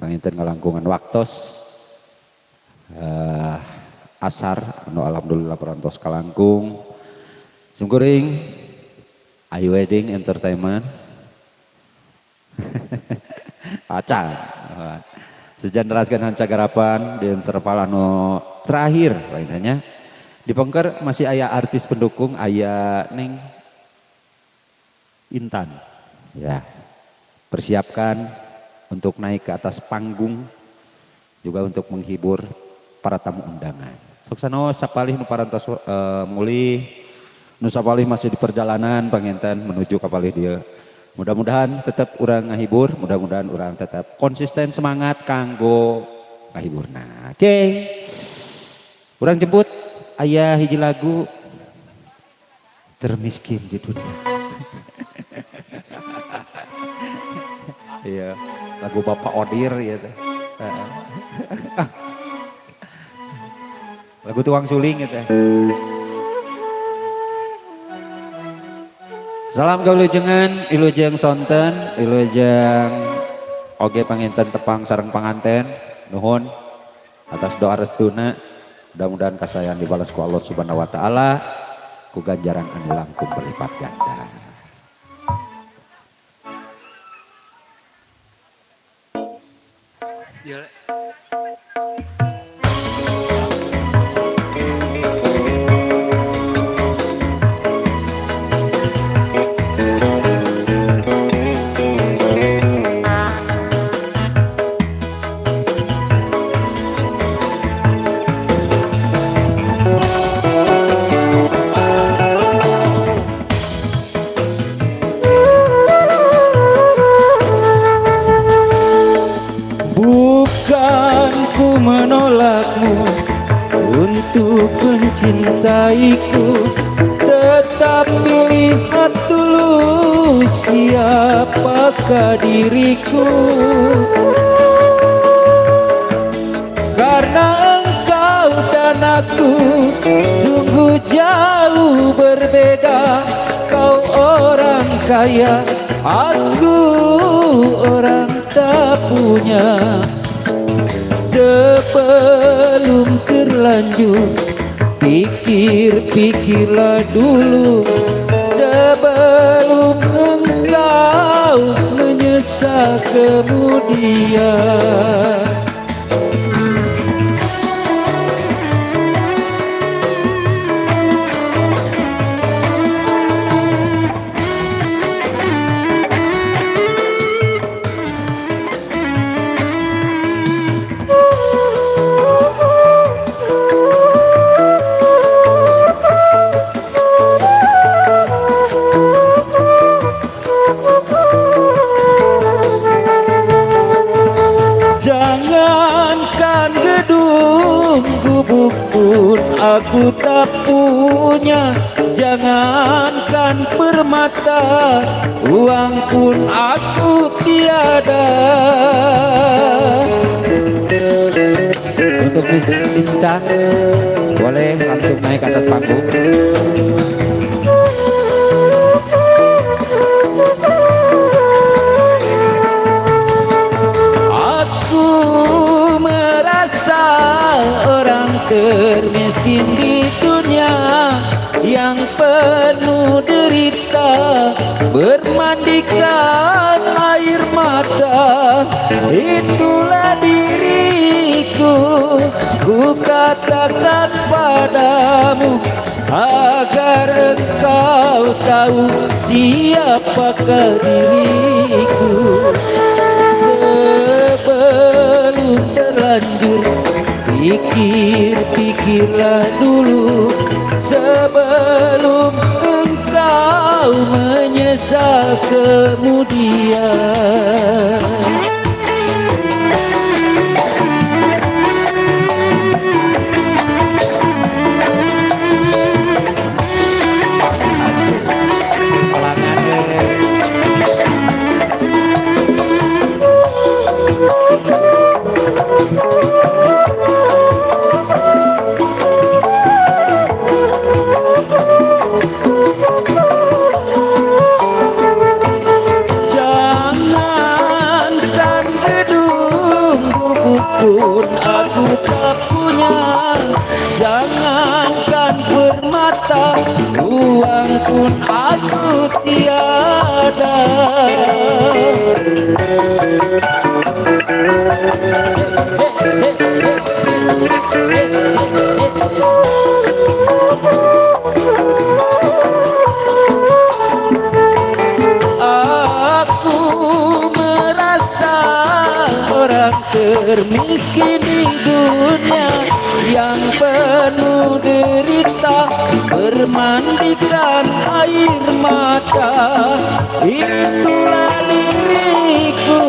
Panginten ngalangkungan waktos asar anu alhamdulillah parantos kalangkung. Simkuring Ayu Wedding Entertainment. Acan. Sejan neraskeun hanca garapan di interval anu terakhir lainnya. Di pengker masih aya artis pendukung, aya Neng Intan. Ya. Persiapkan untuk naik ke atas panggung juga untuk menghibur para tamu undangan. Sok sanaos sapalih nu parantos mulih, nu sapalih masih di perjalanan panginten menuju ka palih dieu. Mudah-mudahan tetap urang ngahibur, mudah-mudahan urang tetap konsisten semangat kanggo ngahiburna. Oke. Okay. Urang jemput aya hiji lagu termiskin di dunia. Iya, lagu Bapak Odir ya. Lagu tuang suling gitu. Salam kawilujengan, wilujeng sonten, wilujeng oge panginten tepang sareng panganten. Nuhun atas doa restuna. Mudah-mudahan kasayan dibalas ku Allah Subhanahu wa taala ku ganjaran anu langkung berlipat ganda. Ya. Untuk mencintaiku, tetapi lihat dulu siapakah diriku. Karena engkau dan aku sungguh jauh berbeda. Kau orang kaya, aku orang tak punya. Sebelum terlanjur, pikir-pikirlah dulu. Sebelum engkau menyesal kemudian. Jangankan gedung gubuk pun aku tak punya, jangankan permata uang pun aku tiada. Untuk Miss Intan boleh langsung naik ke atas panggung. Aku merasa orang termiskin di dunia yang penuh derita, bermandikan air mata. Itulah diriku, ku katakan padamu, agar engkau tahu siapakah diriku. Sebelum terlanjur, pikir-pikirlah dulu. Sebelum engkau menyesal kemudian. Jangankan orang termiskin di dunia, yang penuh derita, bermandikan air mata. Itulah lirikku,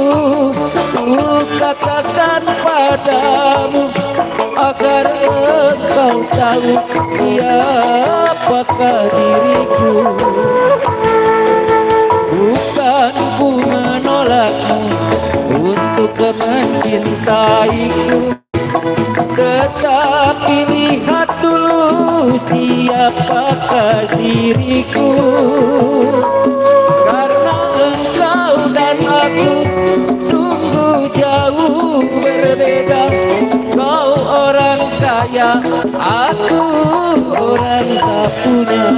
ku katakan padamu, agar engkau tahu siapakah diriku. Bukan ku menolakmu untuk mencintaiku, tetapi lihat dulu siapakah diriku. Karena engkau dan aku sungguh jauh berbeda. Kau orang kaya, aku orang tak punya.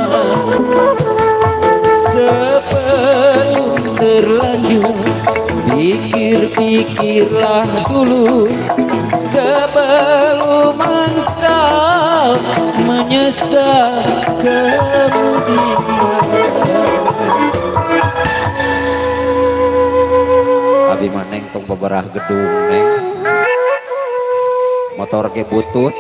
Sebelum terlanjur, pikir-pikirlah dulu, sebelum engkau menyesal kemudian. Abi mah, Neng, tong beberah gedung, Neng. Motor ge butut.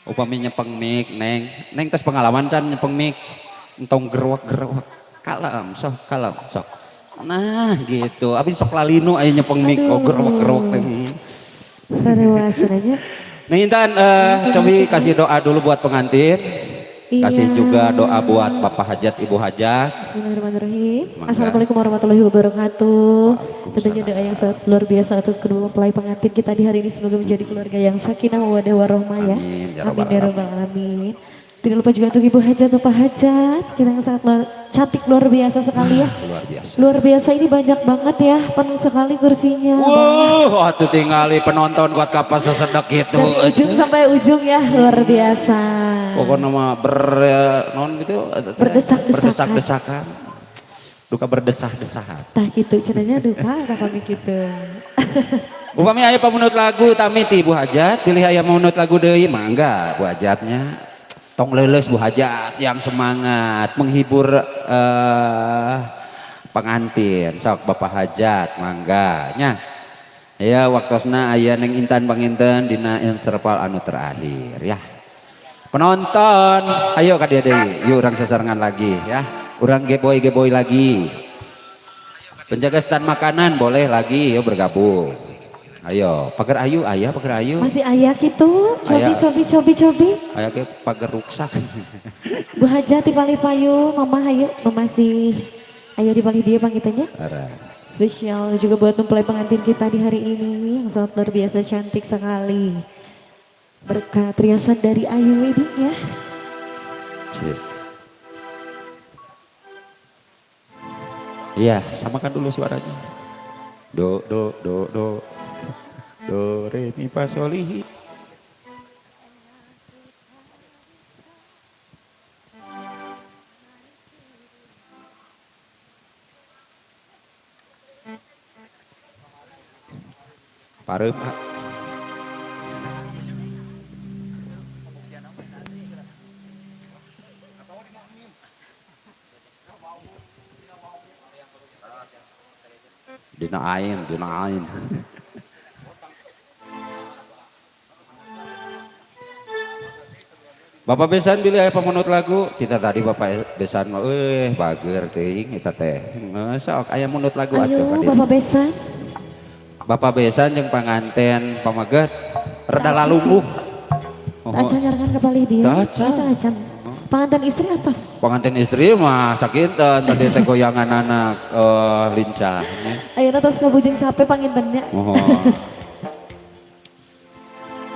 Upami nyepeng mik, Neng. Neng tos pengalaman can nyepeng mik? Entong gerwak-gerwak. Kalem, sok, kalem, sok. Nah, gitu. Abi sok lalinu aya nyepeng mik, oh gerwak-gerwak teh. Rarewasa nya. Nih Intan, cobi kasih doa dulu buat pengantin. Kasih juga doa buat Bapak Hajat, Ibu Hajat. Bismillahirrahmanirrahim. Mangga. Assalamualaikum warahmatullahi wabarakatuh. Waalaikumsalam. Tentunya doa yang sangat luar biasa untuk kedua mempelai pengantin kita di hari ini, semoga menjadi keluarga yang sakinah, mawaddah, warahmah ya. Amin, ya Amin rabbal ya rabbal alamin. Tidak lupa juga untuk Ibu Hajat, Bapak Hajat, kita yang sangat cantik luar biasa sekali ya. Luar biasa. Luar biasa, ini banyak banget ya, penuh sekali kursinya. Wuh, atuh tingali penonton kuat kapas sesedek itu. Dari ujung sampai ujung ya, luar biasa. Pokoknya mah non gitu Berdesak-desakan. Berdesak-desakan. Duka berdesah-desahan. Tah gitu, cenanya duka, tah kami gitu. Upami aya pamunut lagu tami ti Ibu Hajat, pilih aya munut lagu deui mangga Bu Hajatnya. Tong leuleus Bu Hajat, yang semangat menghibur pengantin. Sok Bapak Hajat mangga nya. Ya waktosna aya Neng Intan panginten dina interval anu terakhir ya. Penonton, ayo ka dieu deui. Yuk urang sasarengan lagi ya. Urang geboy-geboy lagi. Penjaga stand makanan boleh lagi, yuk bergabung. Ayo, pagar ayu, ayah pagar ayu. Masih aya gitu, cobi Aya. Cobi cobi cobi. Aya ge pagar ruksak. Bu Hajat di palih payu, Mama hayu, Mama masih aya di palih dieu panginten nya. Aras. Spesial juga buat mempelai pengantin kita di hari ini yang sangat luar biasa cantik sekali. Berkat riasan dari Ayu Wedding ya. Cik. Iya, samakan dulu suaranya. Do do do do. Do re mi fa sol li. Pareum, Pak. Dina ain, dina ain. Bapak Besan bilih aya pamunut lagu, kita tadi Bapak Besan mah bager teuing eta teh. Sok aya munut lagu atuh Ayo ka dieu. Bapak Besan. Bapak Besan jeung panganten pamaget reda lalungguh. Tak acan nyarengan ke palih dieu. Tak acan. Tak acan. Panganten istri atas. Pengantin istri mah sakinten tadi teh goyangan anak lincah. Ayeuna tos kabujeng capek pangintennya. Oh.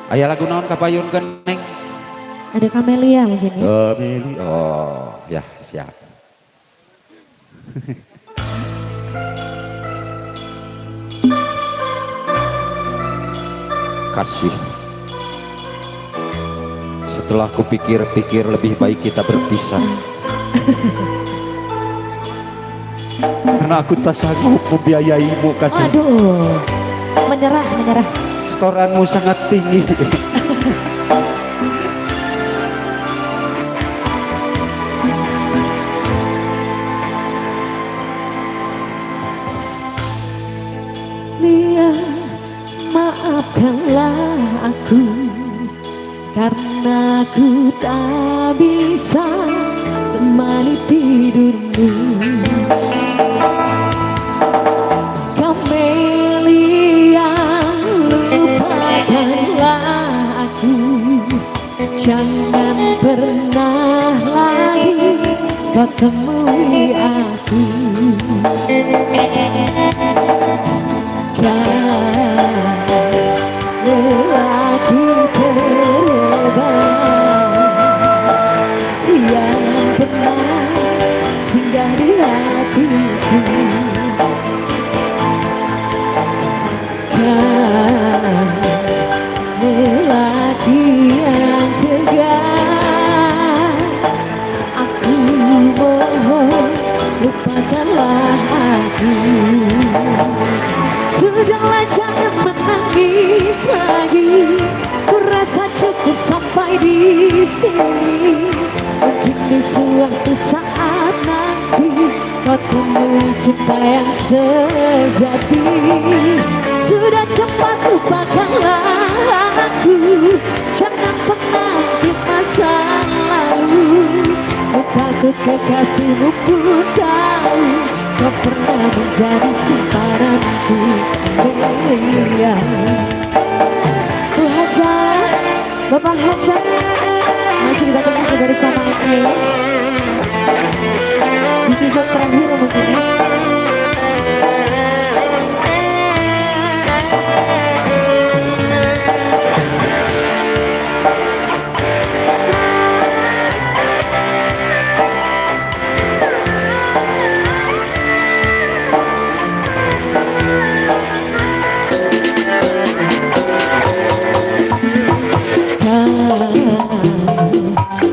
Aya lagu naon kapayunkeun, Neng? Ada Camelia mungkin ya. Camelia. Oh, ya siap. Kasih. Setelah kupikir-pikir lebih baik kita berpisah. Karena aku tak sanggup membiayaimu, kasih. Aduh, menyerah, menyerah. Setoranmu sangat tinggi. Lupakanlah aku, karena ku tak bisa temani tidurmu. Kamelia, lupakanlah aku, jangan pernah lagi kau temui aku. Lelaki terhebat yang pernah singgah di hatiku, kau lelaki yang tegar. Aku mohon lupakanlah aku. Sudahlah jangan menangis lagi, ku rasa cukup sampai di sini. Mungkin di suatu saat nanti kau temui cinta yang sejati. Sudah cepat lupakanlah aku, jangan pernah di masa lalu. Ku takut kekasihmu pun tahu kau pernah menjadi simpananku. Melia. Bu Haja, Bapak Haja, masih kita tunggu kebersamaannya di season terakhir mungkin ya.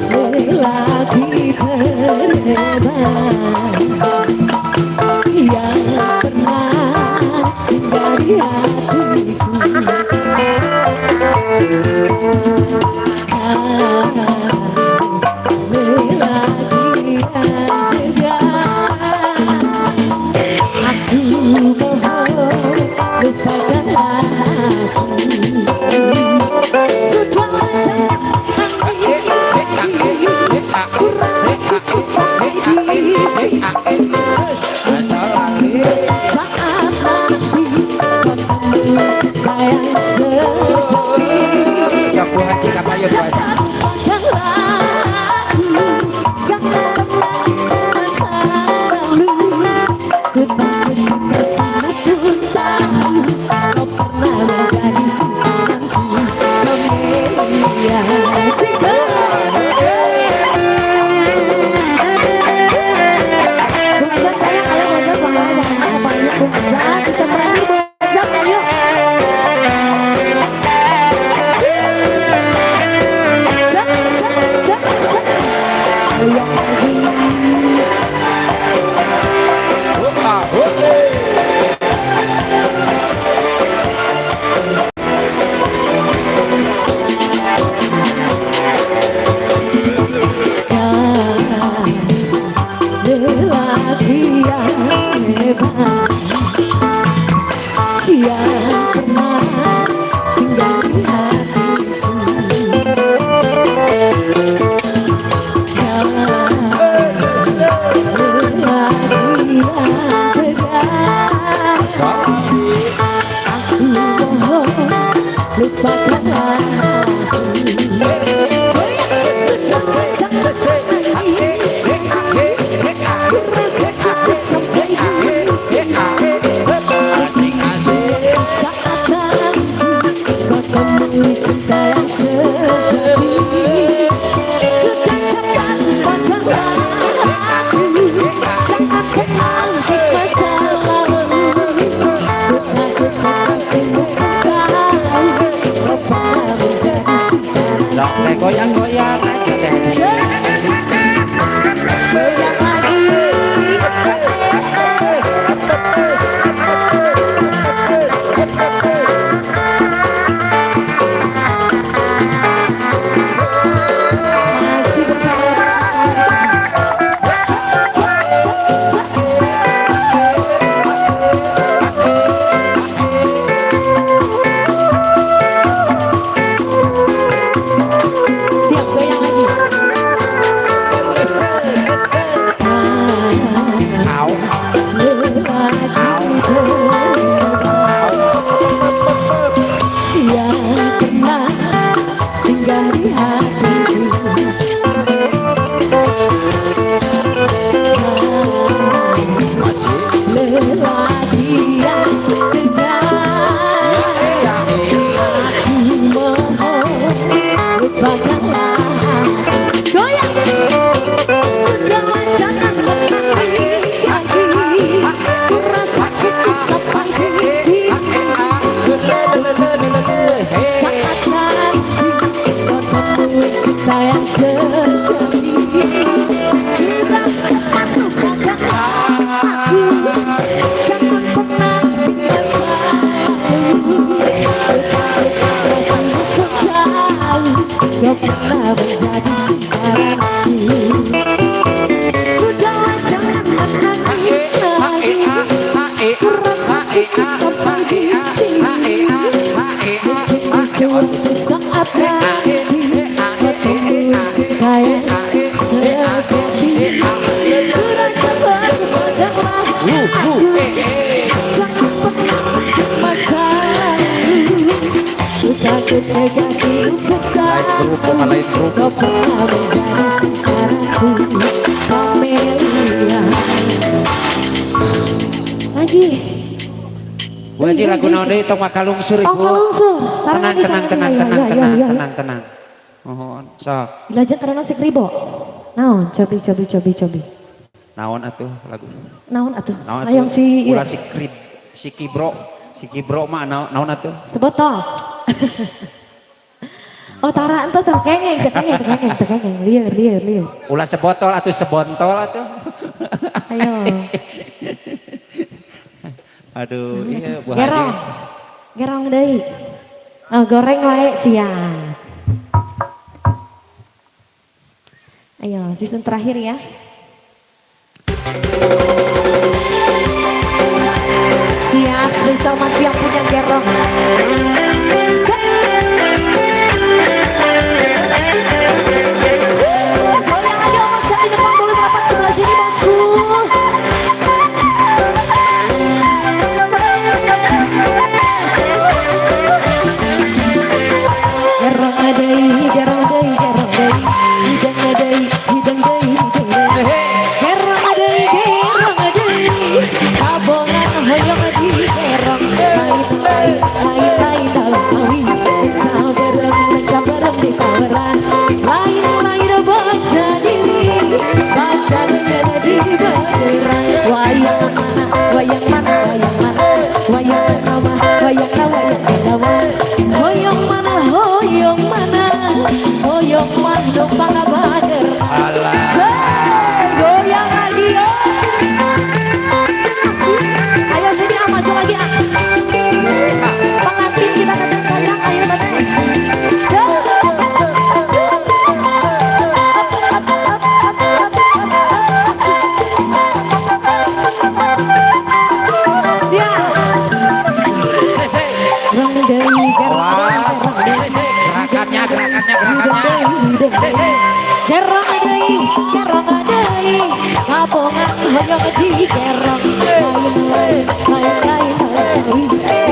Lelaki terhebat yang pernah singgah di hatiku, lelaki yang tegar. Aku mohon lupakanlah aku. Sudahlah jangan menangis lagi, ku rasa cukup sampai di sini. Saat nanti kau temui cinta yang sejati. Sok Bu Haji kapayun Bu Haji. Lupakanlah aku, jangan pernah masa lalu. Ku takut kekasihmu pun tahu kau pernah menjadi simpananku. Kamelia, Bu Haja sayang, ayo Bu Haja, bangga jangan kapayun Bu Haja, bisa terakhir Bu Haja, ayo. Sa, sa, sa, sa. Ayo lagi. Lelaki yang hebat yang pernah singgah di hatiku, lelaki yang tegar. Aku mohon lupakanlah aku. Ku rasa cukup sampai di sini. Saat nanti kau temui cinta yang sejati. Sudah cepat lupakanlah aku, jangan pernah masa lalu. Ku takut kekasihmu pun tahu kau pernah menjadi simpananku. Suatu saat nanti ketemu cinta yang sejati. Sudah cepat pedanglah aku, jangan pernah masa lalu. Ku takut kekasihku Lain grup, bukan lain grup. kau pernah menjadi sasaranku, Camelia. Lagi. Bu Haji, lagu naon deui? Tong makalungsur, Oh, Ibu. kalungsur. Sareng Tenang, lagi, tenang, sareng tenang, lagi. tenang, Ya, ya, tenang, ya, ya. tenang, tenang. Mohon, sok. Dilajeng karena sik ribo. Naon, cobi cobi cobi cobi. Naon atuh lagu? Naon atuh? Naon atuh? Hayang si Ulah si krib, si kibro, si kibro mah naon, naon atuh? Sebotol. Oh, tara ente teh kengeng, teh kengeng, teh kengeng, teh kengeng. Lieur, lieur, lieur. Ulah sebotol atuh, sebontol atuh. Ayo. Aduh, iya Bu Haji. Gerong. Gerong deui. Oh, goreng wae siap. Ayo, season terakhir ya. Siap, spesial masih yang punya gerong. Set. Goyang lagi, Mas, yang di depan boleh merapat sebelah sini, bosku. Gerong deui, gerong deui, gerong deui. Hidang deui, hidang deui, hidang deui. Gerong deui, gerong deui. Kabongan hoyong di gerong. Lain lain lain lain dalam awi. Sabarem sabarem di kaweran. Lain lain baca diri, baca dengan di beneran. Wayang mana, wayang mana, wayang mana, wayang nama, wayang nama, wayang nama. Hoyong mana, hoyong mana, hoyong mandong pangabager. Alah. Say, goyang lagi yo. Asik. Ayo sini ah, maju lagi ah. Pengantin kita teteh sayang, ayo teteh. Say. Up, up, up, up, up, up, up. Asik. Siap. Gerong deui, gerong deui, gerong deui. Gerakannya, gerakannya, gerakannya. Gerong deui, gerong deui, kabongan hoyong di gerong. Lain lain lain lain lain,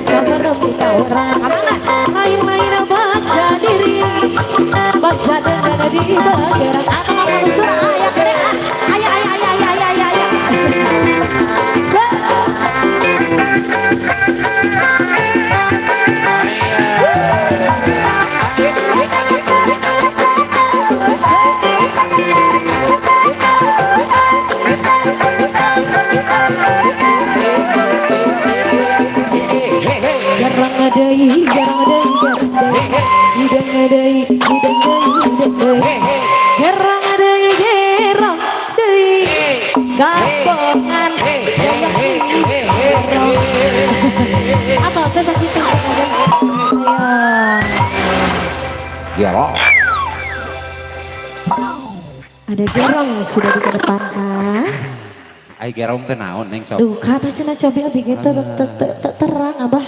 sabar sabar di kaweran. Kamana? Lain lain baca diri, baca dengan di bageran. Atau makan unsur ayah gede ah, ayah ayah ayah ayah ayah ayah. Set. Gerong deui, gerong deui, gerong deui. Hidang deui, hidang deui, hidang deui. Gerong deui, gerong deui. Kabongan hoyong di gerong. Atau saya saksikan saja. Ayo. Gerong. Ada gerong sudah dikedepankan. Ai gerong teh naon, Neng, sok? Duh, kata cenah cobi abi ge teu teu terang, Abah.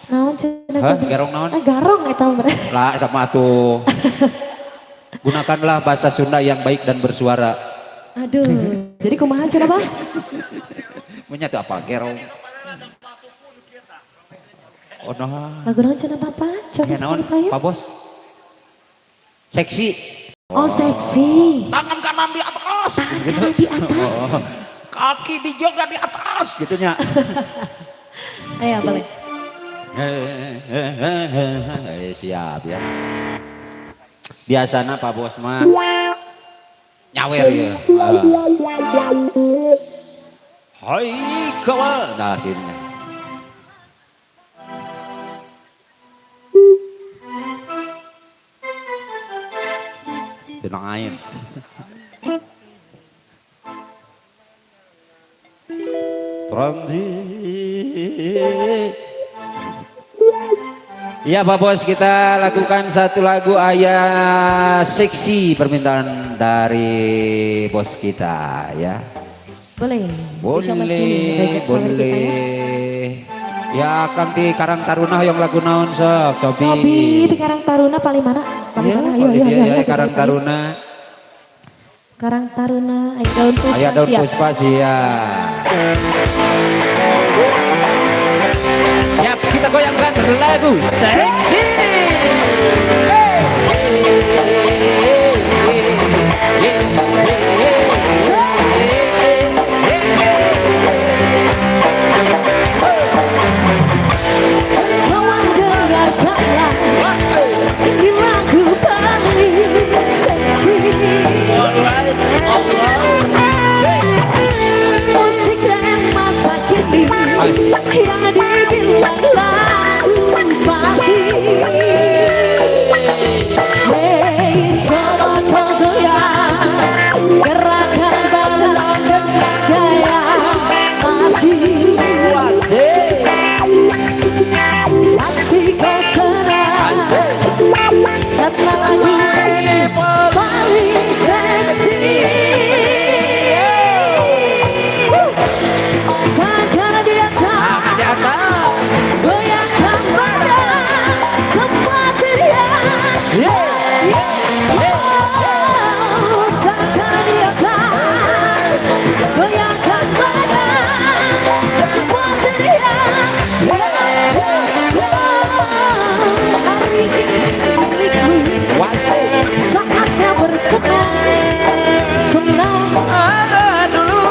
Naon cenah Hah, cobi? Gerong naon? Eh, garong eta mah. Lah, eta mah atuh. Gunakanlah bahasa Sunda yang baik dan bersuara. Aduh, jadi kumaha cenah, Bah? Menyatu apa gerong? Oh nah. Lagu naon cenah, Bapak? Coba Ya naon, dipain. Pak Bos? Seksi. Oh, seksi. Tangan kanan di atas. Tangan kanan di atas. Oh. Kaki dijaga di atas gitu nya. Ayo, boleh. Eh, siap ya. Biasana Pak Bos mah nyawer ya. Hai kawan. Nah sini. Tenang ain. Transit. Iya Pak Bos, kita lakukan satu lagu ayah seksi permintaan dari bos kita ya. Boleh. Spesial masih Boleh, Reject Sawer kita ya. boleh. Ya, Kang di Karang Taruna hoyong lagu naon sok? Cobi. Cobi di Karang Taruna paling mana? Paling Ya, mana? Ayo, boleh ayo, dia ayo, ya, ayo, Karang ayo. Taruna. Karang Taruna, ayo daun puspa Aya daun siap. Puspa siap. Siap, kita goyangkan lagu seksi. Kawan, dengarkanlah ini lagu paling seksi. Alright, alright. Musik dan masa kini yang dibilang lagu mati. Hey, coba kau goyang, gerakan badan dengan gaya mati. Asik. Pasti kau senang Asik. karena lagu ini paling seksi. Tangan di atas, Tangan di atas. Goyangkan badan, semua teriak. Oh, tangan di atas, goyangkan badan, semua teriak. Hari ini milikmu, Wasik. Saatnya bersenang, senang. Ada dulu.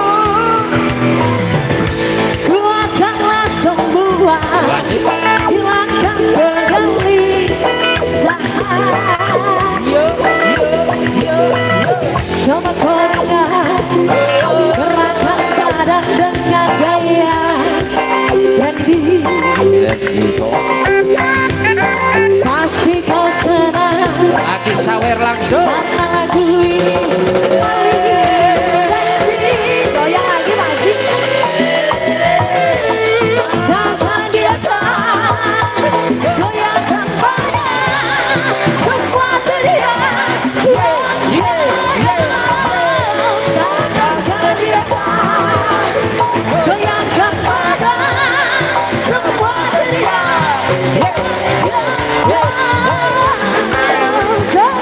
Kuatkanlah semua, Wasik. Hilangkan kegelisahan. Yo, yo, yo, yo. Coba kau dengar gerakan badan dengan gaya trendy. Pasti kau senang Lagi sawer langsung. karena lagu ini paling seksi. Goyang lagi, Pak Haji. Tangan di atas, goyangkan badan, semua teriak. Yeah. Tangan di atas, goyangkan badan, semua teriak. Yeah. So-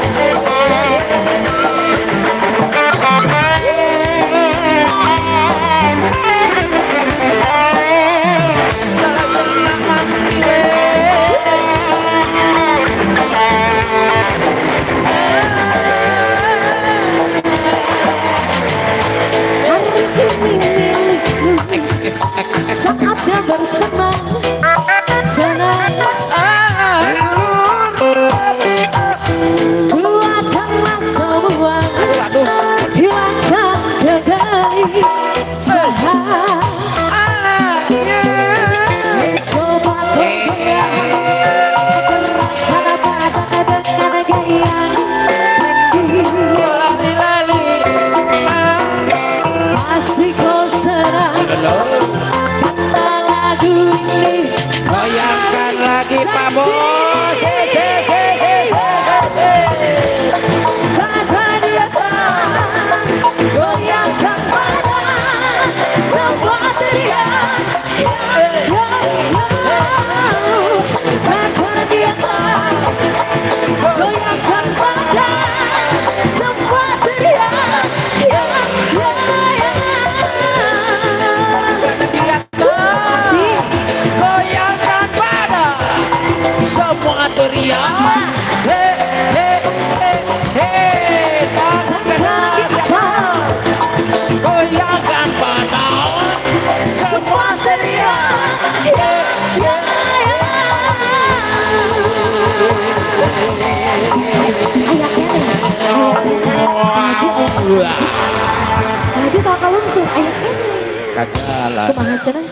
Hari ini milikmu, saatnya bersenang senang. Kuatkanlah semua, hilangkan kegelisahan. Coba kau goyang, gerakan badan dengan gaya trendy. Lali-lali. Pasti kau senang karena lagu ini Goyangkan lagi, Pak Bos. Se, se, se, se, se, se. Tangan di atas, goyangkan badan, semua teriak. Ya, ya, ya. Tangan di atas, goyangkan badan, semua teriak. Ya, ya, ya. Di atas. Asik. Goyangkan badan. Semua teriak. He, he, he, he. Tangan Tangan di atas, goyangkan badan. Semua teriak. Ya, ya, ya. Aya keneh, aya keneh. Pak Haji, aya keneh. Pak Haji tau kalungsu, aya keneh. Kajalan. Kumaha cenah?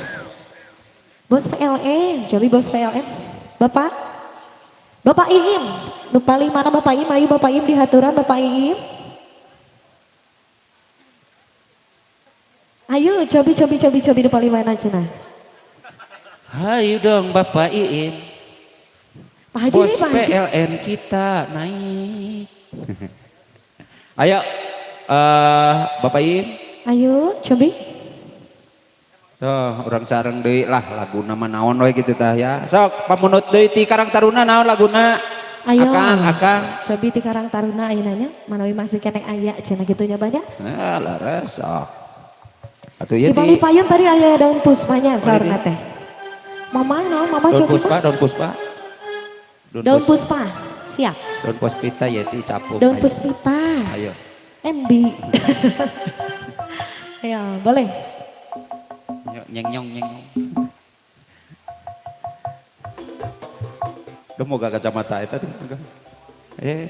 Bos PLN, jadi bos PLN. Bapak, Bapak Iim, nu paling mana Bapak Iim? Ayo Bapak Iim dihaturan, Bapak Iim. Ayo, cobi cobi cobi cobi, nu paling mana cenah? Hayu dong, Bapak Iim. Pak Haji Bos nih, Pak Haji. PLN kita naik. Ayo, Bapak Iim. Ayo, cobi. So, urang sareng deui lah laguna mah naon we gitu tah ya. Sok pamunut deui ti Karang Taruna naon laguna? Ayo. Akang, akang. Cobi ti Karang Taruna ayeuna nya, manawi masih keneh aya cenah kitu nya banyak. Nah, leres sok. Atuh ieu Di ti payun tadi aya daun puspanya saurna teh. Mama naon mama Daun cobi puspa, mah? Daun puspa. Daun puspa. Siap. Daun puspita ya ti capung. Daun Ayo. puspita. Ayo. MB. Ayo, boleh. Nyeng nyong nyeng nyong. Duh, moga kacamata eta teh. Eh.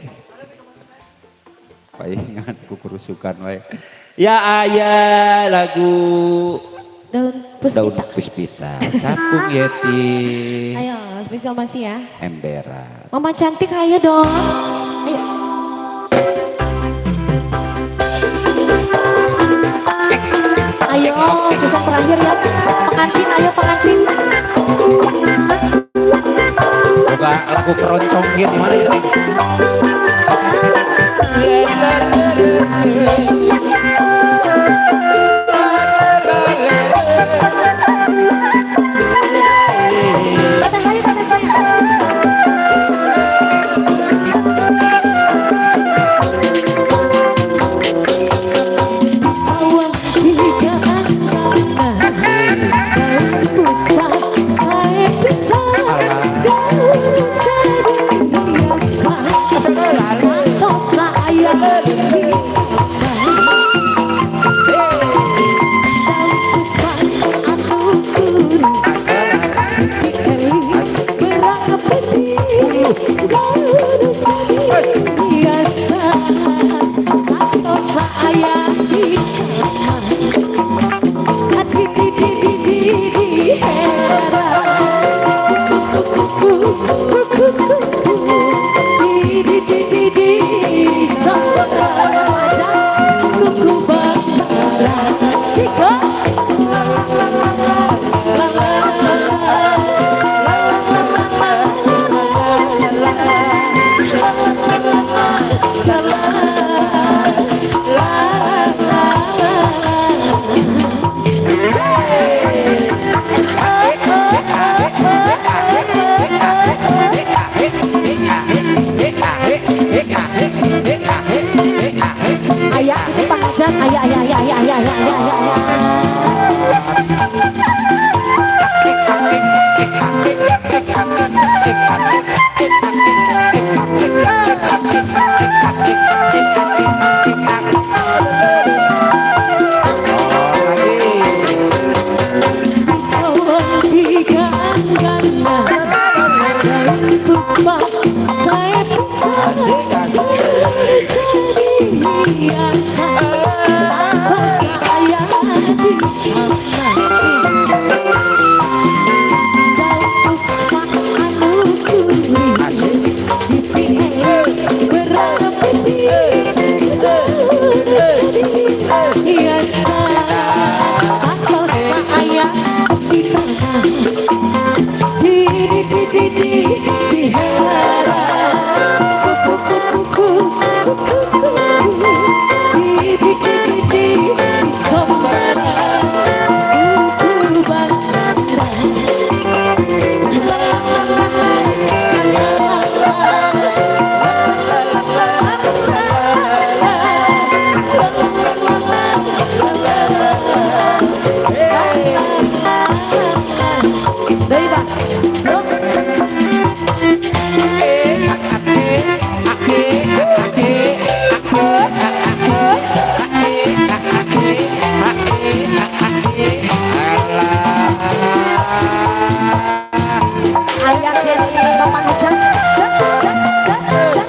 Paingan kukurusukan wae. Ya aya lagu Daun puspita. Daun Puspita. Capung Yeti. Ayo, spesial masih ya. Embera. Mama cantik ayo dong. Ayo. Ayo, sisa terakhir ya. Pengantin, ayo pengantin. Boga lagu keroncong kieu di mana ya? Teteh, ayo teteh saya. Sawah tigaan daun puspa saya pisah daun jadi biasa kantos aya di daun puspa anu kuring berang putih daun jadi biasa kantos aya di hati di era kuku kuku kuku di sora kuku bakara siko la la la la la la la la la la. Ayah itu panjang, ayah, ayah, ayah, ayah, ayah, ayah, ayah, ayah. Sawah tigaan gana, daun puspa saya pisah jadi hiasan atas ayah di taman daun puspa anu kuring dipilih berang putih daun jadi hiasan atas ayah di taman di hara kuku kuku kuku kuku di sombara kuku bakara la la la la la la la. Dari Pak. Ayah jadi Bapak Hasan. Set, set, set, set.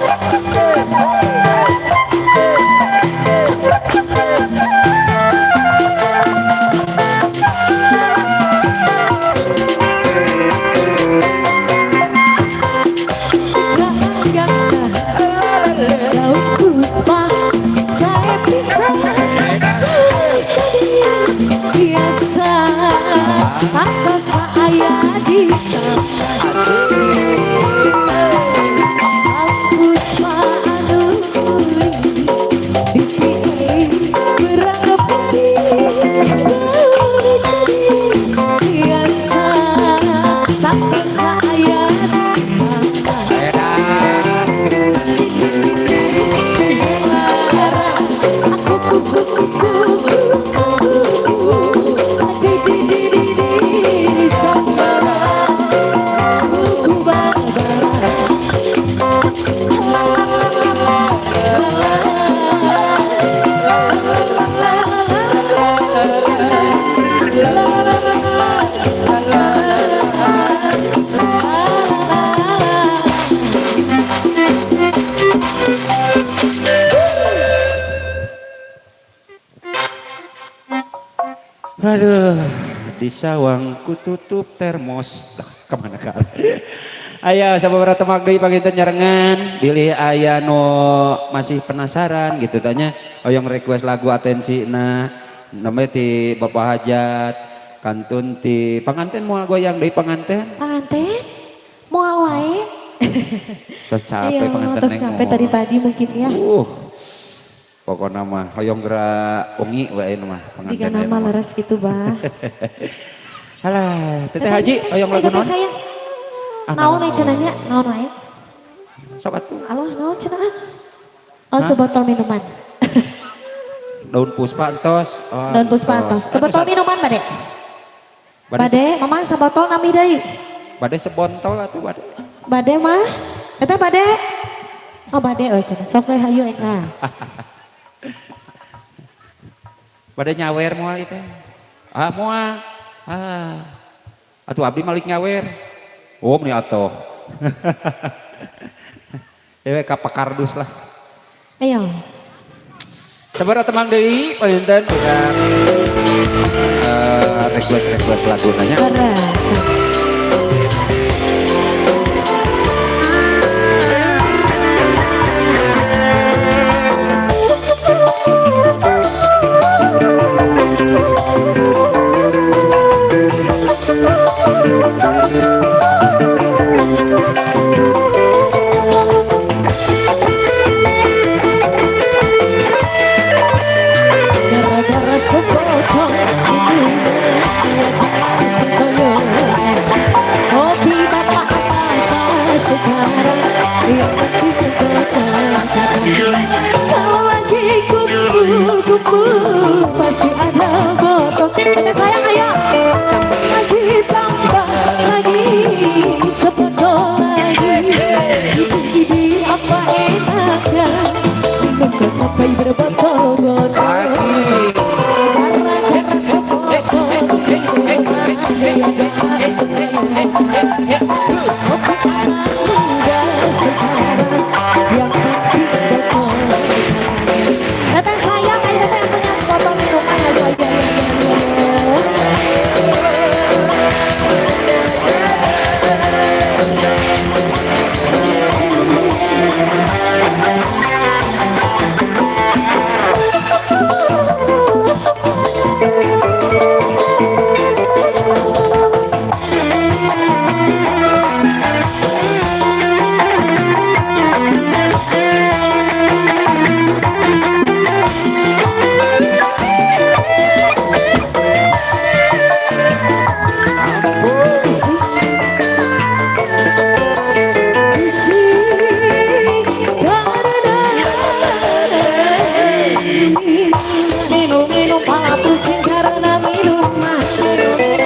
Daun puspa saya pisah jadi biasa atas ayah di taman puspa anu kuring dipilih berang putih daun jadi Aduh, di sawang ku tutup termos. Dah, kemana ka? Ayo sababaraha tembang deui panginten nyarengan, bilih aya nu masih penasaran gitu tanya, hoyong request lagu atensi nah namanya ti Bapak Hajat, kantun ti panganten moal goyang deui panganten. Panganten? Moal wae. Terus capek Ayo, panganten terus neng capek moal. tadi-tadi mungkin ya. Pokoknya mah hoyong gerak wengi wae mah panganten. Jika nama leres gitu, Bah. Halah, Teteh Haji hoyong lagu Teteh naon? sayang. Ah, Naon we cenah nya? Naon wae? Sok atuh. Alah, naon cenah? Oh, sebotol minuman. Daun puspa entos. Oh, Daun puspa entos. Sebotol minuman bade. Bade, Bade, mama sebotol nami deui. Bade sebontol atuh bade. Bade mah. Eta bade. Oh, bade euy cenah. Sok we hayu eta. Bade nyawer moal ieu teh. Ah, moal. Ah. Atuh abdi malik nyawer. Oh, meni atoh. Dewe ka pakardus lah. Ayo. Sabaraha tembang deui panginten urang request-request lagu nanya. Terasa. Gara-gara sebotol minuman sempoyongan. Kopi bapak apa sekarang yang penting botol. Kalau lagi kumpul-kumpul pasti ada botol. Teteh sayang ayo. Tambah lagi, tambah lagi, sebotol lagi. Itu ini apa enaknya minum kau sampai berbotol-botol. Gara-gara sebotol minuman kopi anak muda sekarang yang penting botol. Teteh sayang, ayo teteh yang punya sebotol minuman, ayo ayo ayo ayo. Minum-minum malah pusing karena minuman.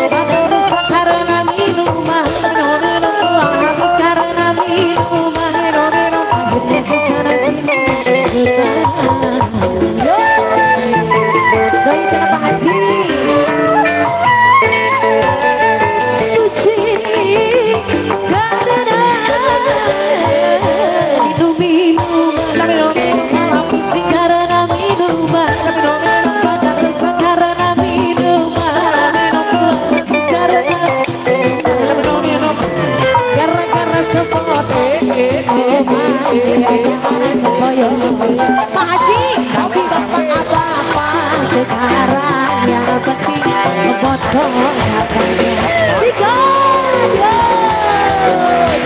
Badan rusak karena minuman. Minum-minum uang habis karena minuman. Minum-minum akhirnya kesana sini. Doi sana Pak Haji. Pusing karena minum-minuman. Malah pusing karena minuman. Badan rusak karena minuman. Uang habis karena gara-gara sebotol minuman. Pak Haji, kopi bapak apa-apa sekarang yang penting botol katanya. Sikat, yo,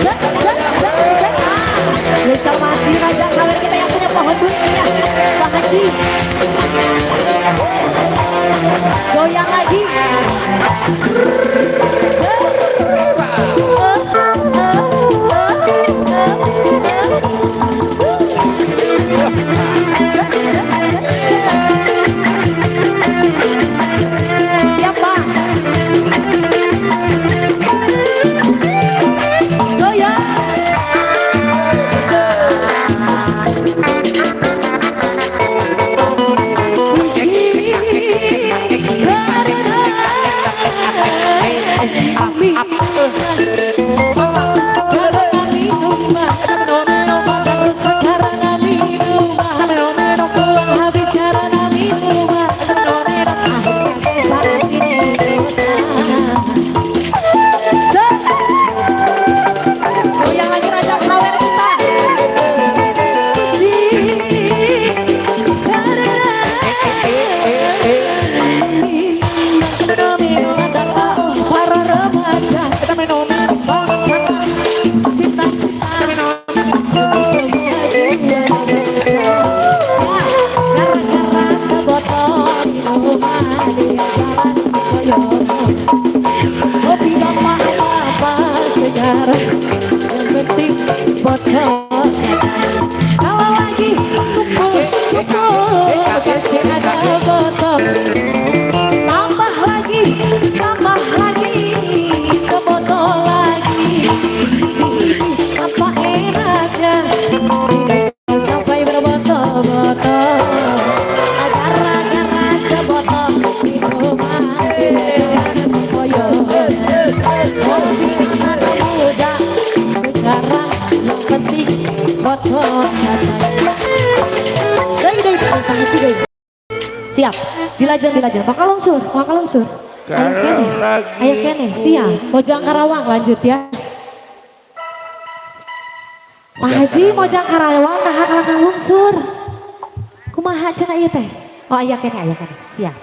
set, set, set, set. Ah, Spesial masih Raja Sawer kita yang punya pohon dunia, Pak Haji. Goyang lagi. Set. Set, set, set, set. Siapa? Goyang. Pusing karena Dilajeng dilajeng. Tong kalungsur, tong kalungsur. Aya keneh. Aya keneh, siap. Mojang Karawang lanjut ya. Pak Haji Mojang Karawang naha kalah kalungsur. Kumaha cenah ieu teh? Oh aya keneh, aya keneh. Siap.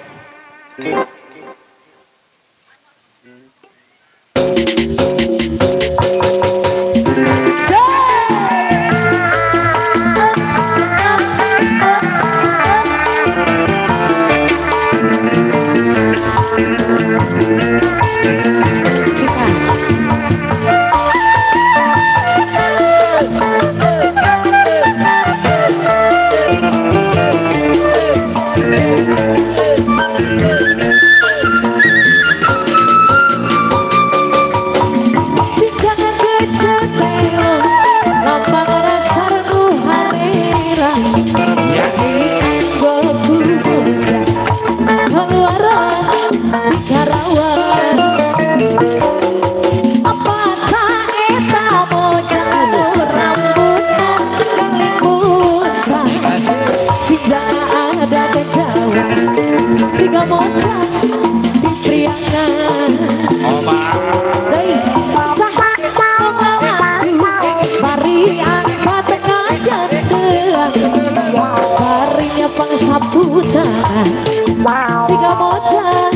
Siga mojang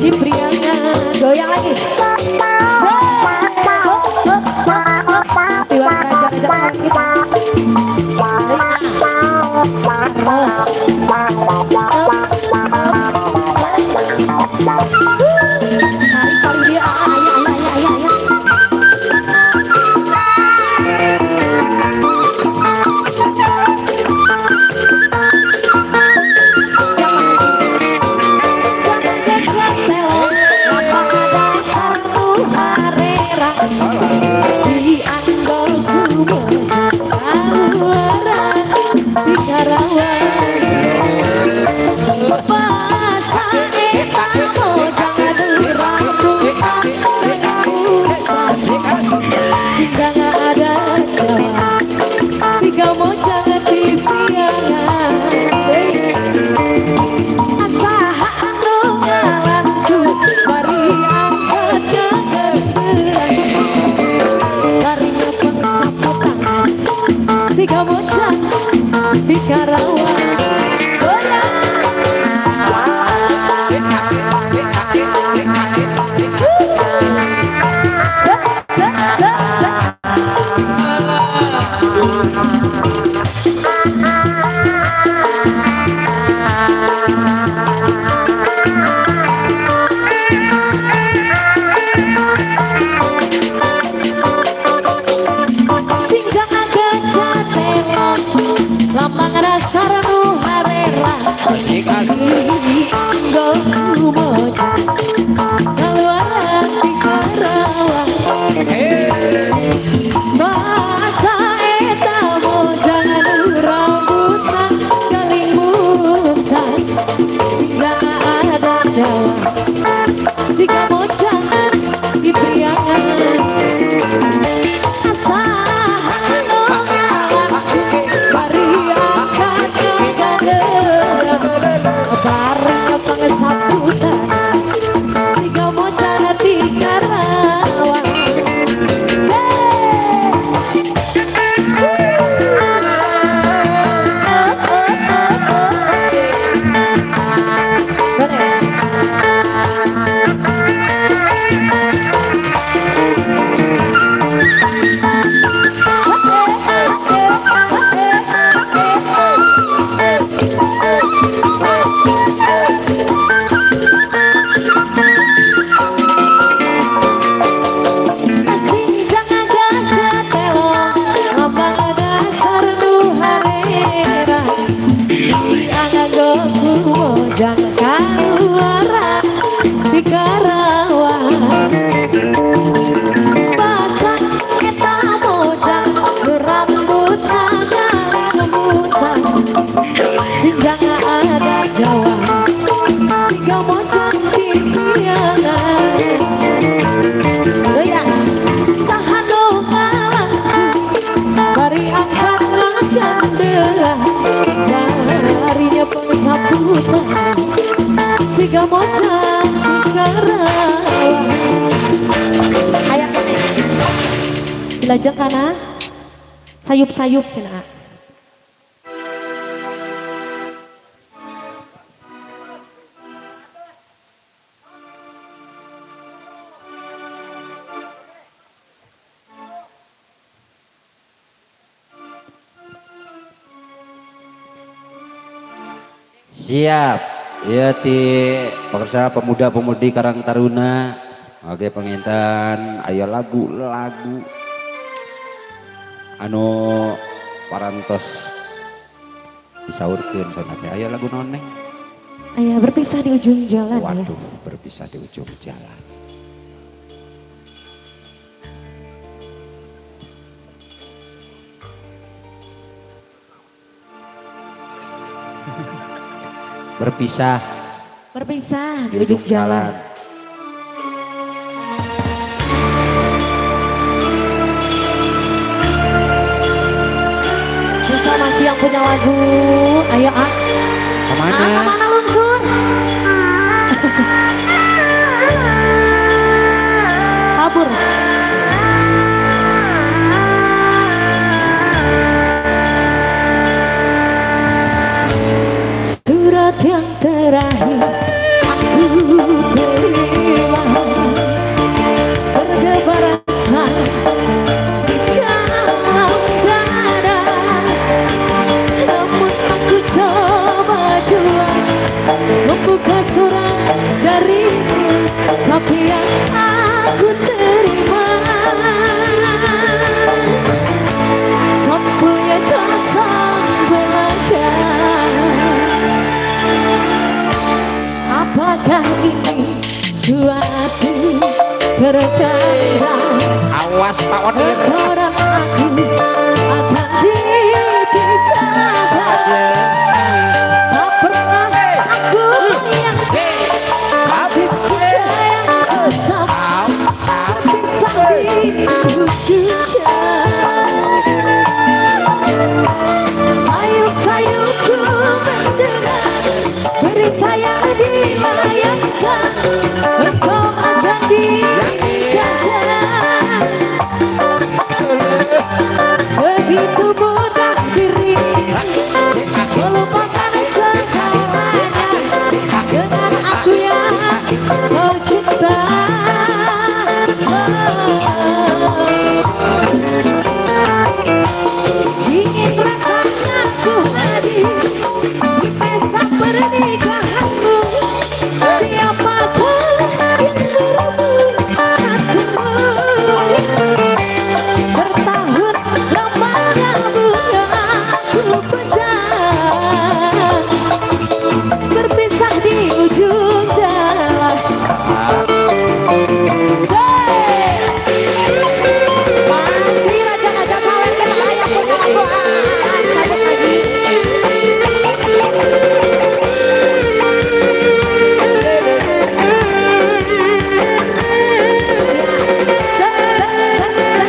di Priangan. Goyang lagi. Tarik kali dia. Ayah, ayah, ayah, ayah. Di Karawang. Mojang Karawang. Aya keneh. Dilajeng kana sayup-sayup cenah. Siap. Ya ti pekerja pemuda-pemudi Karang Taruna. Oke panginten aya lagu-lagu anu parantos disaurkeun sana teh. Aya lagu naon, Neng? Aya Berpisah di Ujung Jalan ya. Waduh, Berpisah di Ujung Jalan. Berpisah Berpisah di ujung jalan. Spesial masih yang punya lagu. Ayo ah. Kemana? Ah, kemana lungsur? Kabur. Surat yang terakhir aku terima, berdebar rasa di dalam dada. Namun aku coba jua membuka surat darimu, tapi yang aku terima sampulnya kosong belaka. Apakah ini suatu pertanda? Awas Pak Odir. Engkau dan aku akan dipisahkan. Tak pernah aku bayangkan nasib cinta yang tetap berpisah di ujung jalan. Sayup-sayupku mendengar berita yang dilayangkan, engkau akan dinikahkan. Begitu mudah dirimu melupakan segalanya dengan aku yang kau cinta. Ingin rasanya ku hadir di pesta pernikahanmu. Siapakah yang merebut hatimu? Bertahun lamanya bunga aku pecah, berpisah di ujung jalan. Say! Pasti Raja Gajah Sawer kita ayah punya lagu ah, cabut lagi. Se, se, se, se.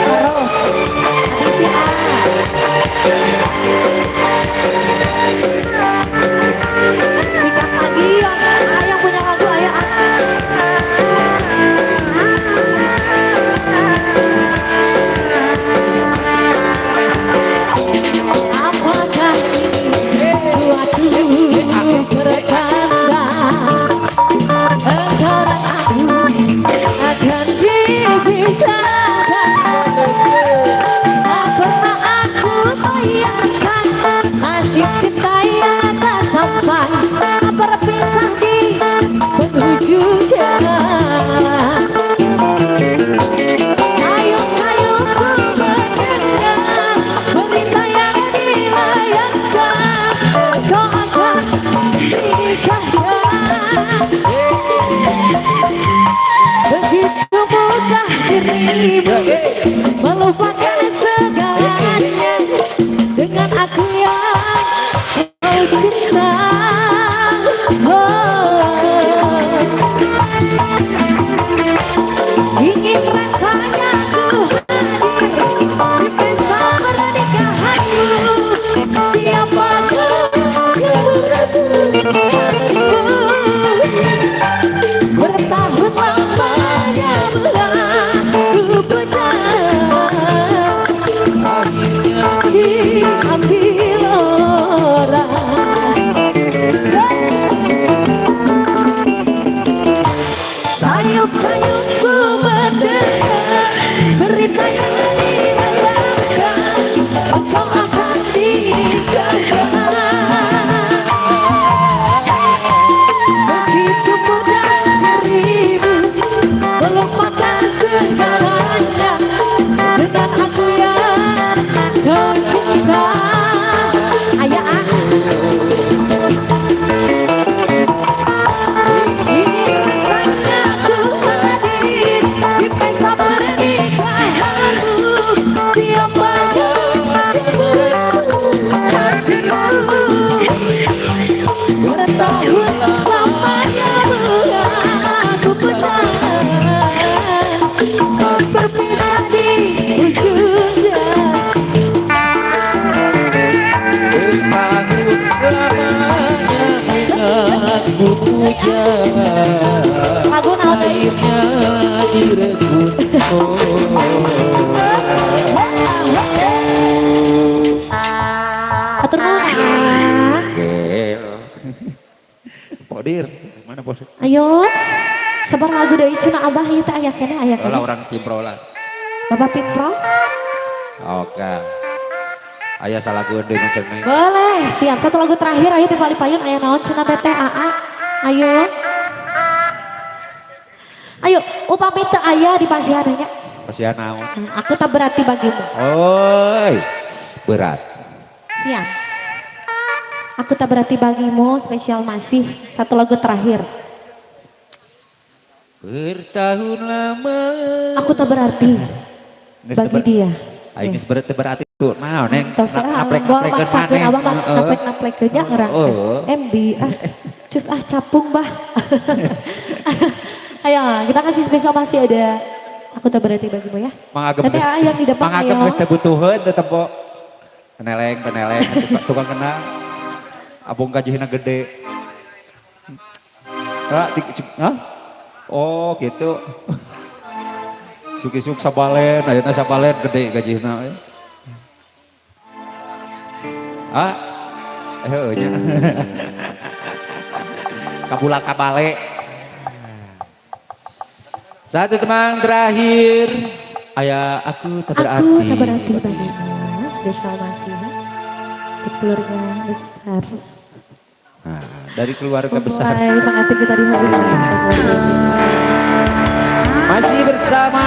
Terus, nanti si A. Sikat lagi yang A yang punya lagu ayo A. Apakah ini suatu pertanda engkau dan aku akan dipisahkan? Tak pernah aku bayangkan nasib cinta yang tak sampai berpisah di penghujung jalan. Sayup-sayupku mendengar berita yang dilayangkan, kau akan dinikahkan. Begitu mudah dirimu melupakan segalanya dengan aku yang kau cinta. Oh. Ingin rasanya ku hadir di pesta pernikahanmu. Siapakah yang merebut hatimu? Bertahun lamanya ku pecah, diambil orang. Sayup-sayup ku mendengar berita yang melelahkan, engkau akan digagal. Begitu mudah dirimu melupakan segalanya dengan aku yang kau cinta. Ayah ah. Ingin rasanya ku hadir di pesta pernikahanmu. Siapa yang merebut hatimu? Bertahun lamanya aku pecah, berpisah di ujung jalan. Bertahun lamanya aku puja, Lagu naon deui? akhirnya direbut. Oh. Atur nuhun ah. Gel. Podir, mana bos? Ayo. Sabar lagu deui cenah Abah ieu teh aya keneh aya Lah keneh. Orang Pimpro lah. Bapak Pimpro? Oke. Aya salagu deui macam ni. Boleh, siap. Satu lagu terakhir ayo di payun aya naon cenah teteh AA. Ayo. Ayo, upami teu aya di pasihan nya. Pasihan naon? Aku tak berarti bagimu. Oi. Berat. Siap. Aku tak berarti bagimu spesial masih satu lagu terakhir. Bertahun lama. Aku tak berarti Geus bagi dia. Aing geus berarti berarti tuh naon neng. Terserah, Naplek gua naplekeun maksakeun maneh. abah mah Heeh. naplek naplek nya ngerang. Heeh. MB ah. Cus ah capung bah. Ayo, kita kasih spesial masih ada Aku tak berarti bagimu ya. Mang Agem Teteh geus ah, yang di depan Mang Agem ayo. Geus teu butuheun teu tempo. Peneleng, peneleng, tukang kenal. Abong gajihna gede. Ah, hah? Oh, gitu. Suk-isuk sabalen, ayeuna sabalen gede gajihna. Ah, heueuh nya. Kabula kabale. Satu teman terakhir. Aya aku tak berarti. Aku tak berarti bagimu. Spesial masih ya. Di keluarga besar. Nah, dari keluarga besar. Memulai pengantin kita di hari ini. Masih bersama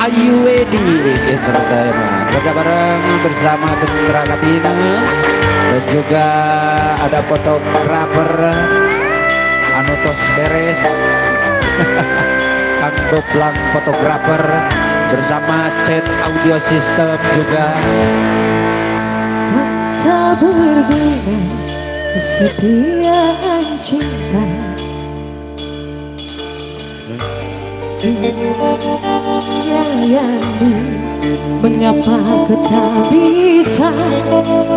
Ayu Wedi Entertainment. Kerja bareng bersama Gentra Katina dan juga ada fotografer Anutos Beres. Kang Doplang fotografer bersama Chat Audio System juga. Tak berguna kesetiaan cinta. Yayangi, mengapa ku tak bisa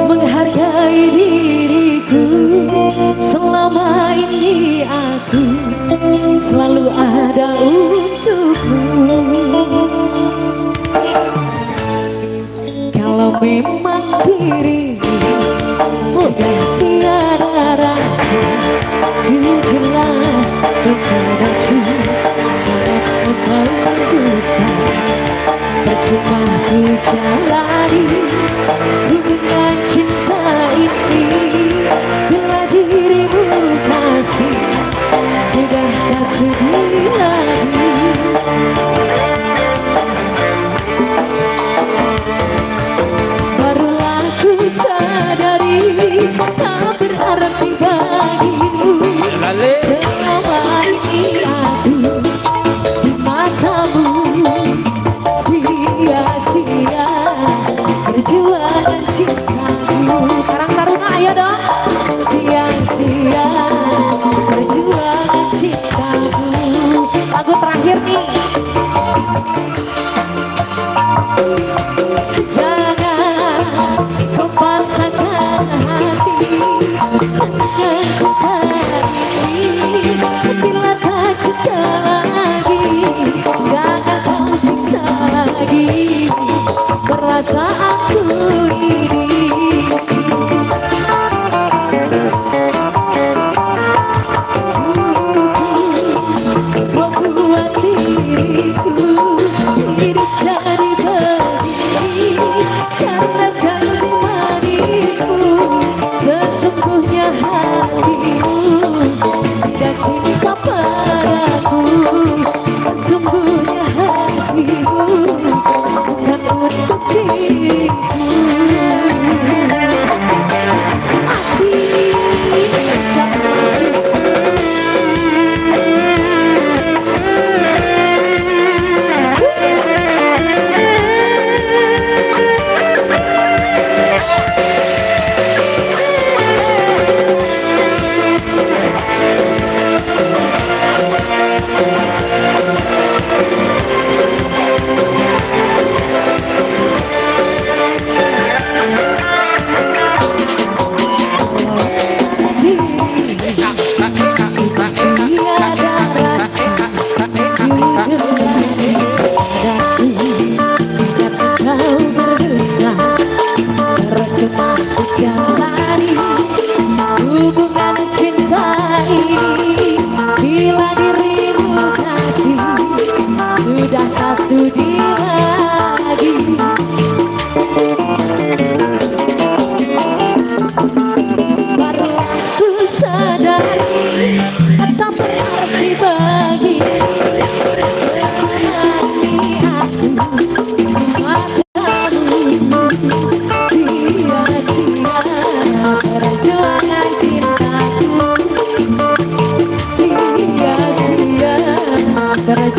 menghargai diriku? Selama ini aku selalu ada untukmu. Kalau memang dirimu sudah tiada rasa, jujurlah kepadaku, jangan engkau dusta. Percuma ku jalani hubungan cinta ini bila dirimu kasih sudah tak sudi lagi. Barulah ku sadari tak berarti bagimu. Selama ini aku di matamu sia-sia perjuangan cintaku. Karang Taruna ayo dong. Sia-sia perjuangan cintaku.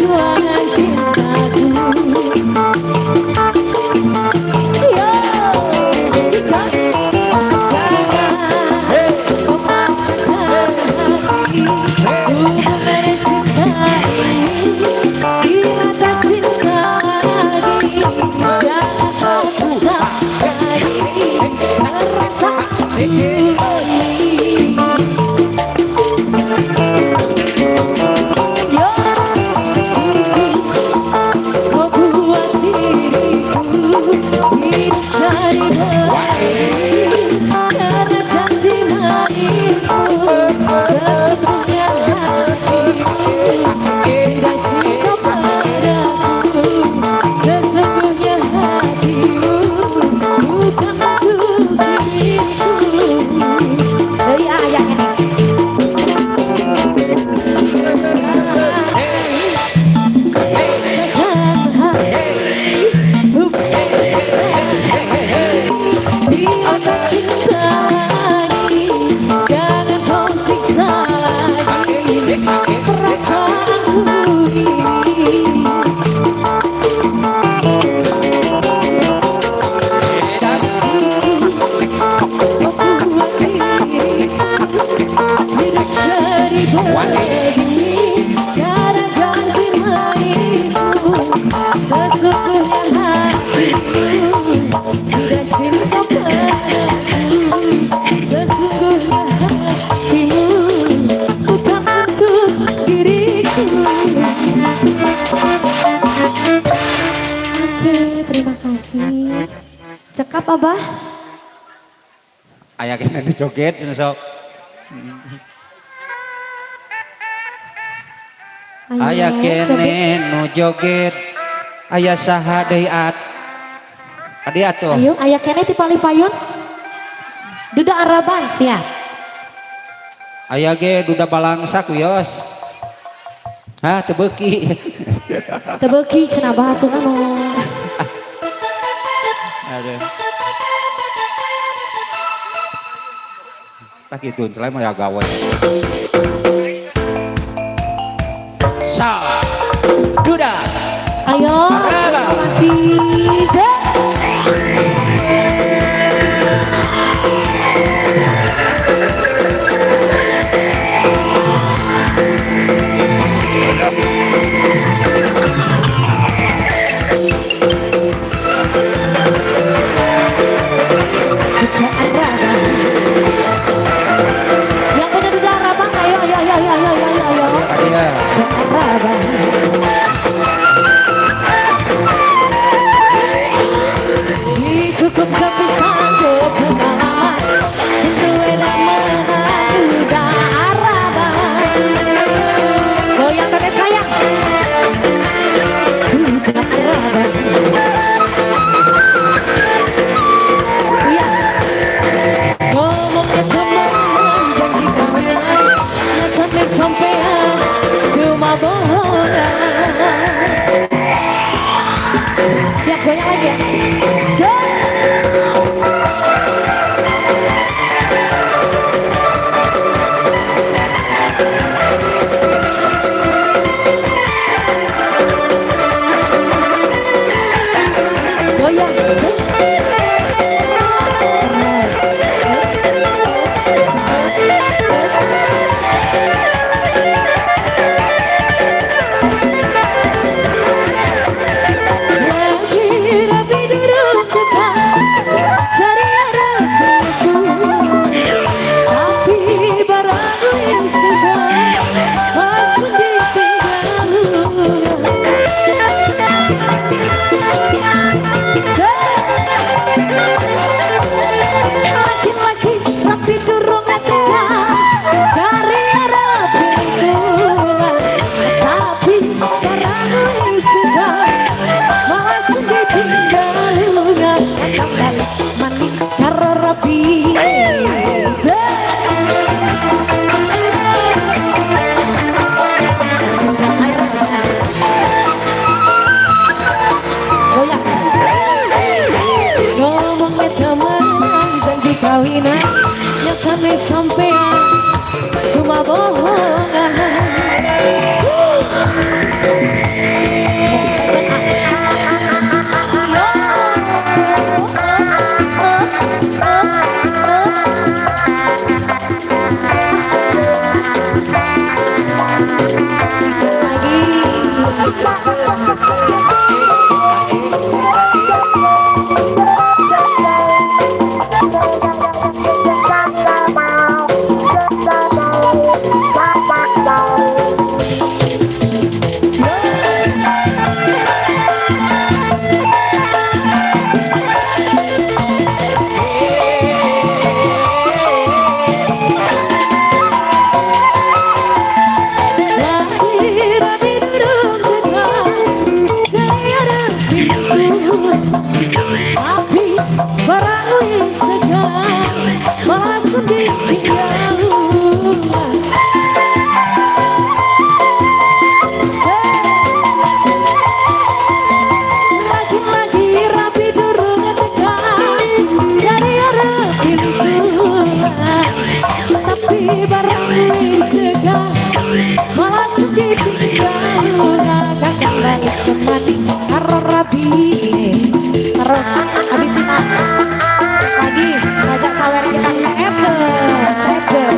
Perjuangan cintaku. Yo, sikat. Jangan memaksakan hati. Hubungan cinta ini bila tak cinta lagi. Jangan kau paksa lagi perasaanku ini. Yo, cukup kau buat diriku hidup jadi benci karena janji manismu. Sesungguhnya hatimu tidak cinta padaku. Sesungguhnya hatimu bukan untuk diriku. Dari ayah ini. Cinta lagi, jangan kau siksa lagi perasaanku ini. Cukup kau buat diriku hidup jadi begini karena janji manismu. Sesungguhnya hatimu tidak cinta padaku. Sesungguhnya hatimu bukan untuk diriku. Oke, terima kasih. Cekap, Abah. Aya keneh nu joget cenah sok. Aya keneh nu joget. Aya saha deui at? Adi atuh. Ayo, aya keneh ti palih payun. Duda Araban siap. Aya ge duda balangsak wios. Hah, teu beuki. Teu beuki cenah Abah atuh anu. Aduh. Tah kitu selain mah ya gawe. Sa. Duda. Ayo, masih. Duda Araban. Yang punya Duda Araban, ayo, ayo, ayo, ayo, ayo, ayo, ayo. Iya. Duda Araban. Cukup sepisan pengalaman, sing duwe nama Duda Araban. Goyang teteh sayang. Duda Araban. Siap. Ngomongnya teman janji kawenan, nyatane sampean cuma bohongan. Siap goyang lagi ya. Siap. Goyang. Terus. Lagi rapi dulu. Terus habisin lagi ngajak sawer kita cebe.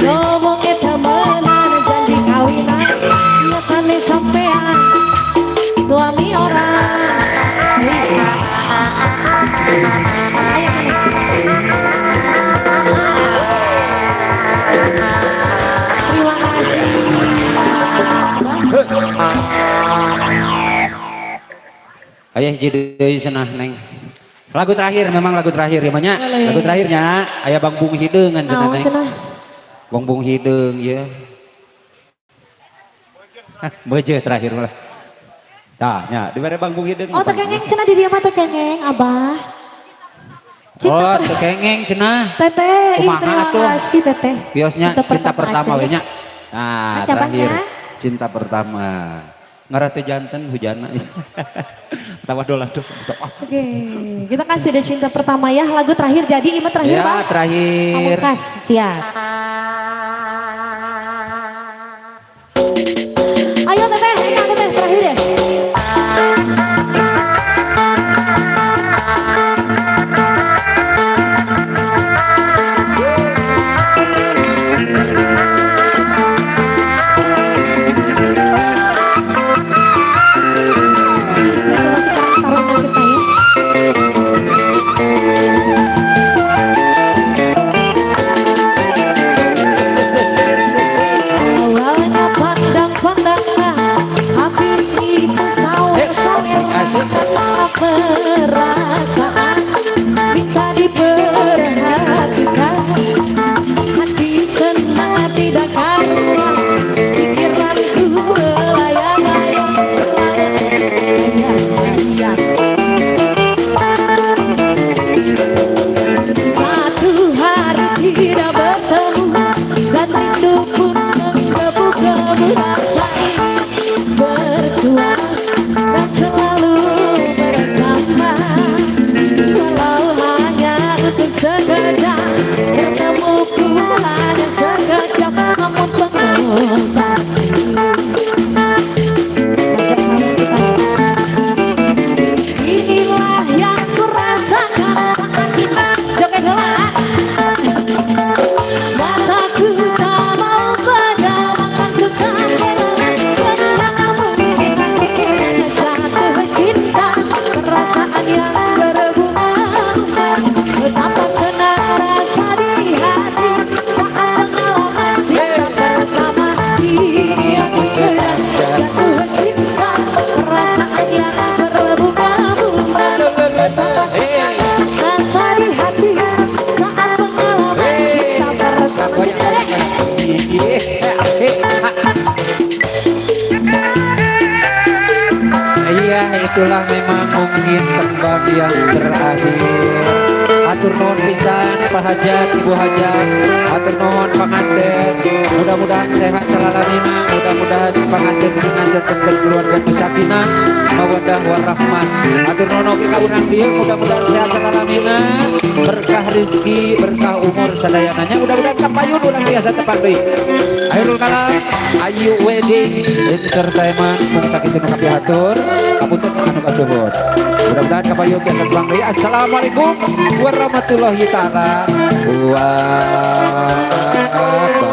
Ngomong temenan janji kawinan nyatane sampean suami orang. Terima kasih. Ayah jadi senah neng. Lagu terakhir memang lagu terakhir ya banyak. Lagu terakhirnya ayah Bang Bung Hideung kan cenah neng. Bang Bung Hideung ya. Beje terakhir malah. Tah nya dibere Bang Bung Hideung. Oh tekengeng cenah di dieu mah tekengeng abah. Cinta oh tekengeng cenah. Teteh, terima kasih teteh. Biosnya cinta pertama we nya. Nah, terakhir cinta pertama. Ngarah teh janten hujana. Tawa dolah tuh. Oke, kita kasih deh cinta pertama ya. Lagu terakhir jadi ima terakhir ya, Bang. Terakhir. Pamungkas, siap. Ayo teteh, ini teteh terakhir deh. Perasaan minta diperhatikan, hati senang tidak karuan, pikiranku melayang-layang selalu. Satu hari tidak bertemu dan rindu pun menggebu-gebu, rasa ini bersua dan selalu bersama. Walau hanya untuk sekejap, bertemuku hanya sekejap, namun pengobatan. Inilah yang kurasakan saat ini. Joget heula. Mataku tak mau pejam, makanku tak namun aku sedang jatuh cinta, perasaan yang berbunga-bunga. Betapa senang rasa di hati saat pengalaman cinta pertama. Kini aku sedang jatuh cinta, perasaan yang berbunga-bunga. Betapa senang rasa di hati saat pengalaman cinta pertama. Iya, itulah memang mungkin tembang yang terakhir. Atur nuhun pisan Pak Hajat, Ibu Hajat, atur nuhun panganten. Mudah-mudahan sehat selalamina, mudah-mudahan panganten sing ngantenkeun keluarga nu sakinah, mawaddah warahmah. Atur nuhun oge ka urang dieu, mudah-mudahan sehat selalamina, berkah rezeki, berkah umur sadayananya. Mudah-mudahan kapayun urang tiasa tepang deui. Akhirul kalam, Ayu Wedding Entertainment mung sakitu nu kapihatur, kapunten anu kasuhun. Mudah-mudahan kapayun tiasa tepang deui. Assalamualaikum warahmatullahi taala wabarakatuh.